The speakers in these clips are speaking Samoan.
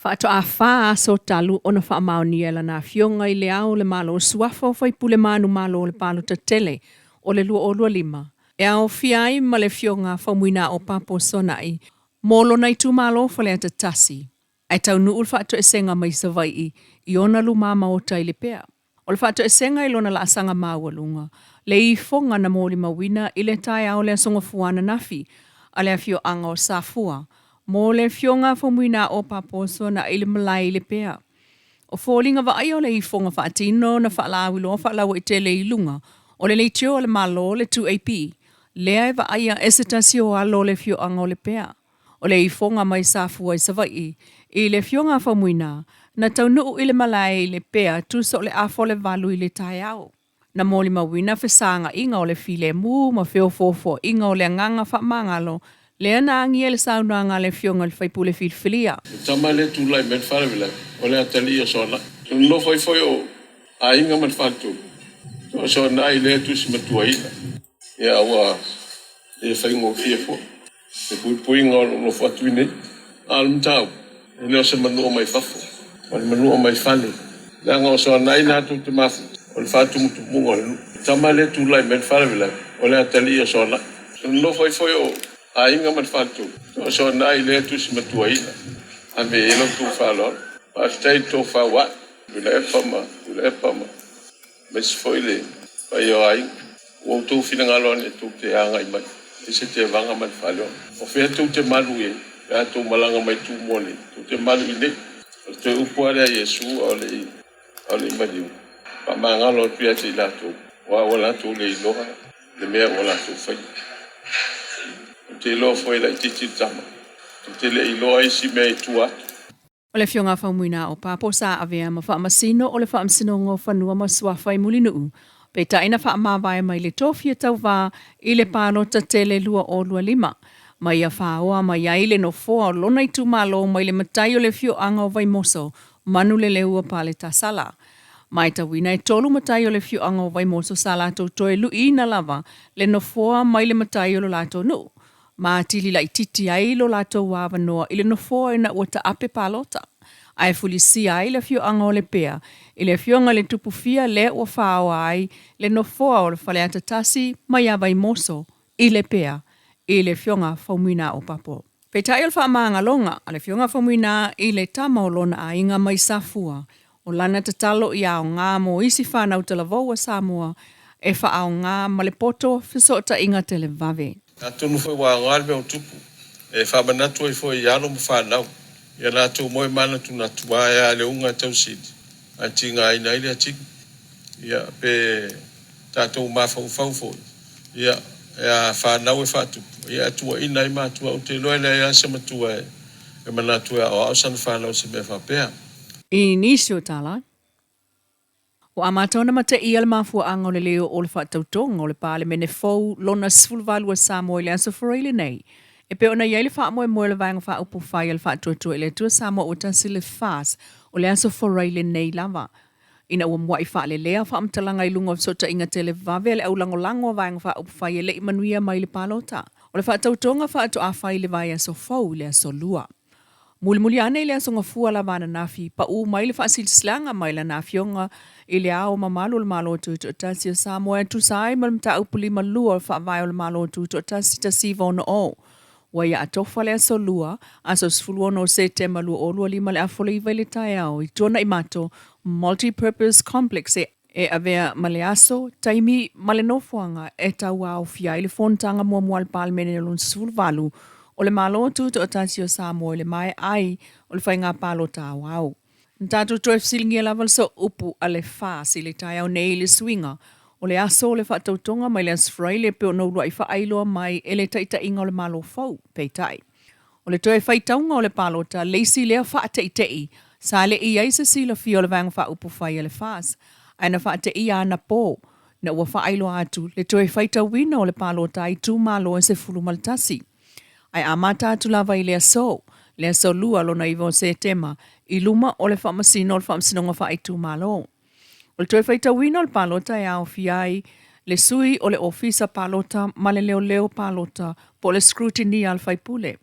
Faatoa fa aso talu ona faamaonia e Lana Afioga i Le Ao o le Malo suafa o faipule manumalo o le palota tele o le 2025, e aofia ai ma le Afioga Faumuina Opapo Sona'i mo lona itumalo Faleata 1, ae taunuu le faatoesega mai Savai'i i ona luma maota i Lepea. O le faatoesega i lona laasaga maualuga, le ifoga na molimauina i le taeao o le Aso Gafua ananafi a le afioaga o Safua mo le Afioga a Faumuina Opapo Sona'i i le malae i Lepea. O foliga vaaia o le ifoga faatino na faalauiloa faalauaitele i luga o le leitio a le Malo le 2AP, lea e vaaia e se tasi o alo o le afioaga o Lepea. O le ifoga mai Safua i Savaii i le Afioga a Faumuina, na taunuu i le malae i Lepea tusa o le afa o le 8 i le taeao. Na molimauina fesaga'iga o le filemu ma feofoofoa'iga o le agaga faamagalo lea na agia i le saunoaga a le Afioga i le Faipule filifilia. Le tama lea tulai mai le faalavelave o le atalii o Soanai. Na nonofo ai foi o aiga ma le faletolu o Soanai lea tusi matuaina. Ia ua le faigofie foi le puipuiga o lo o nofo atu i inei. A o le mataupu, e le o se manua mai fafo, o le manua mai fale, leaga o Soanai latou te mafuta, o le faatumutumuga o le nuu. Le tama lea e tulai mai le faalavelave, o le atalii o Soanai. Na nonofo ai foi o aiga ma le faletolu, o Soanai lea e tusi matuaina. Ave i ai la outou faaaloalo. Faafetai i le tofa ua ae, Tuilaepa ma Tuilaepa ma aemaise foi le paia o aiga. Ua outou finagalo ane tou te agai mai i se tevaga ma le faleola. O fea tou te malu i ai pe a tou malaga mai Tumua nei? Tou te malu i nei. O le toe upu lava lea a Iesu a o le i maliu, faamagalo atu ia te i latou, aua ua latou le iloa le mea ua latou faia. Ou te iloa foi e laitiiti le tama, tou te le iloa isi mea i tua atu. O le Afioga Faumuina o Papo sa avea ma Faamasino o le Faamasinoga o Fanua ma Suafa i Mulinuu, peitai na faamavae mai le tofia tauva i le palota tele 2025, ma ia faoa mai ai le nofoa o lona itumalo mai le matai o le afioaga o Vaimoso, Manuleleua Paletasala. Maitauina e tolu matai o le afioaga o Vaimoso sa latou toe luiina lava le nofoa mai le matai o lo latou nuu, ma atili laitiiti ai lo latou avanoa i le nofoa ina ua taape palota, ae fulisia ai le afioaga o Lepea i le afioga i le Tupufia lea ua faoa ai le nofoa o le Faleata 1 mai ia Vaimoso i Lepea i le afioga Faumuina Opapo. Peitai o le faamagaloga a le afioga Faumuina i le tama o lona aiga mai Safua, o lana tatalo ia aoga mo isi fanau talavou a Samoa e faaaoga ma le poto fesootaiga televave. Atonu foi ua aoga le mea o tupu e faamanatu ai foi i alo ma fanau ia latou moe manatunatu ae a le uga e tausili ae tigaina ai le atili ia pe tatou mafaufau foi ia a fanau e faatupu ia e tuuaina ai matua. Ou te iloa e leai lava se matua e manatu e aoao sana fanau i se mea faapea. I nisi o tala, Ua amata ona mateia le mafuaaga o le leo o le faatautoga o le Palemene fou lona 18 a Samoa i le Aso Faraile nei, e pei ona i ai le faamoemoe o le Vaega Faaupufai a le Faatuatua i le Atua Samoa Ua Tasi le FAS o le Aso Faraile nei lava. Ina ua muai faalelea faamatalaga i luga o fesootaiga televave a le aulagolago a Vaega Faaupufai e le i manuia mai le palota o le faatautoga faatoa fai i le vaiaso fou i le Aso Lua. Mulimuli ane i le Aso Gafua lava ananafi, paʻū mai le faasilasilaga mai lana Afioga i Le Ao Mamalu o le Malo Tutoatasi o Samoa e tusa ai ma le Mataupu 52 o le Faavae o le Malo Tutoatasi 1960. Ua ia atofa le Aso Lua, aso 16 o Setema 2025 le afa o le 9 i le taeao i Tuanaimato Multi-Purpose Complex e avea ma le aso, taimi ma le nofoaga e tauaofia ai le fonotaga muamua a le Palemene lona 18 o le Malo Tutoatasi o Samoa i le maea ai o le faiga palota aoao. Na tatou toe fesiligia lava le sooupu a le FAS i le taeao nei i le suiga o le aso o le faatautoga mai le Aso Faraile e pei ona uluai faailoa mai e le taitaiga o le Malo fou. Peitai, O le toe faitauga o le palota le isi lea faateitei sa le i ai se silafia o le Vaega Faaupufai a le FAS, ae na faateia anapo ina ua faailoa atu le toe faitauina o le palota a itumalo e 11. Ae amata atu lava i le aso, le aso Lua lona 9 o Setema, i luma o le Faamasino o le Faamasinoga Faaitumalo. O le toe faitauina o le palota e aofia ai le sui o le ofisa palota ma le leoleo palota po o le scrutineer a le faipule.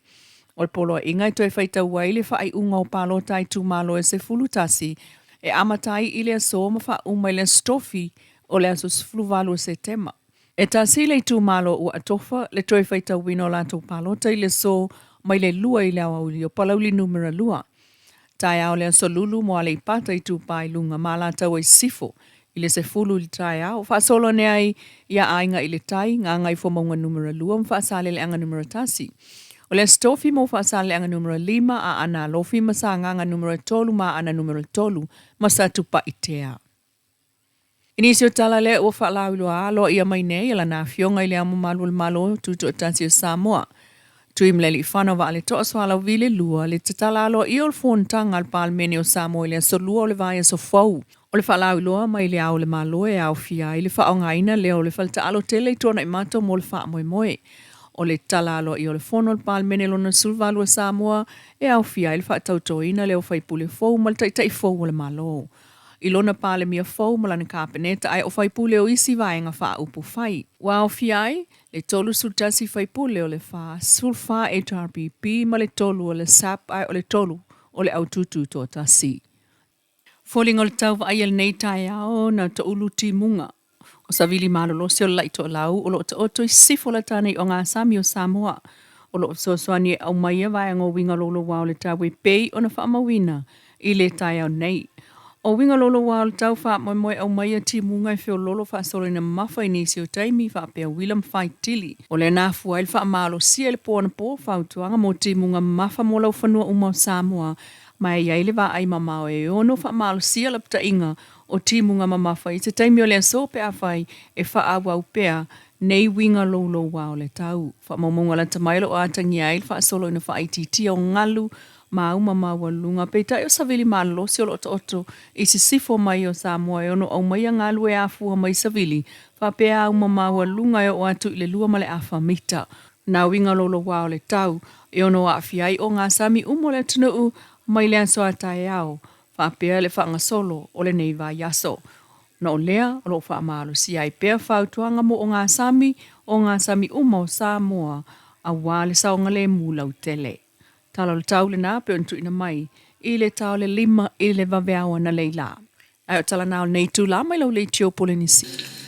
O le poloaiga e toe faitau ai le faaiuga o palota a itumalo e 11 e amata ai i le aso ma faauma i le Aso Tofi o le aso 18 o Setema. E tasi le itumalo ua atofa le toe faitauina o latou palota i le aso mai le 2 i le aoauli o Palauli Numera 2. Taeao le Aso Lulu mo Aleipata Itupa i Luga ma Alataua i Sisifo i le 10 i le taeao, faasolo ane ai ia Aiga i le Tai, Gagaifomauga Numera 2 ma Faasaleleaga Numera 1. O le Aso Tofi mo Faasaleleaga Numera 5, Aana Alofi ma Sagaga Numera 3 ma Aana Numera 3 ma Satupaitea. I nisi o tala lea ua faalauiloa aloaia mai nei e lana Afioga i Le Ao Mamalu o le Malo Tutoatasi o Samoa, Tuimalealiifano Vaaletoa Sualauvi le Lua, le tatala aloaia o le Fonotaga a le Palemene o Samoa i le aso Lua o le vaiaso fou. O le faalauiloa mai Le Ao o le Malo e aofia ai le faaaogaina lea o le faletaalo tele i Tuanaimato mo le faamoemoe. O le tatala aloaia o le Fono a le Palemene Lona 18 a Samoa e aofia ai le faatautoina lea o faipule fou ma le Taitai fou o le Malo. I lona Palemia fou ma lana Kapeneta ae o faipule o isi vaega faaupufai. Ua aofia ai le 31 faipule o le 44 HRPP ma le 3 o le SAP ae o le 3 o le Au Tututoatasi. Foliga o le tau vaaia lenei taeao na toulu timuga o savili malolosi o le la'i toelau o lo o taoto i sisifo lata nei ogasami o Samoa o lo o fesoasoani e aumaia vaega o uiga louloua o le tau e pei ona faamauina i le taeao nei. O uiga louloua o le tau faamoemoe aumaia timuga e feololo faasoloina mamafa i nisi o taimi faapea uila ma faitili. O lea na afua ai le faamalosia i le po anapo fautuaga mo timuga mamafa mo laufanua uma o Samoa ma e i ai le vaai mamao e ono faamalosia lapataiga o timuga mamafa i se taimi o le aso pe afai e faaauau pea nei uiga louloua o le tau. Faamaumauga lata mai o lo o atagia ai le faasolo ina faaitiitia o galu ma auma maualuluga, peitai o savili malolosi o lo o taoto i sisifo mai o Samoa e ono aumaia galu e afua mai savili faapea auma maualuluga e oo atu i le lua ma le afa mita. Na uiga louloua o le tau e ono aafia ai ogasami uma o le atunuu mai le aso a taeao faapea le faagasolo o lenei vaiaso. Ona o lea, o lo o faamalosia ai pea fautuaga mo ogasami, ogasami uma o Samoa aua le saogalemu lautele. Tala o le tau lena pei ona tuuina mai i le ta o le 5 i le vaveao analeila. Ae o tala na o lenei itula mai lau leitio Polenisia.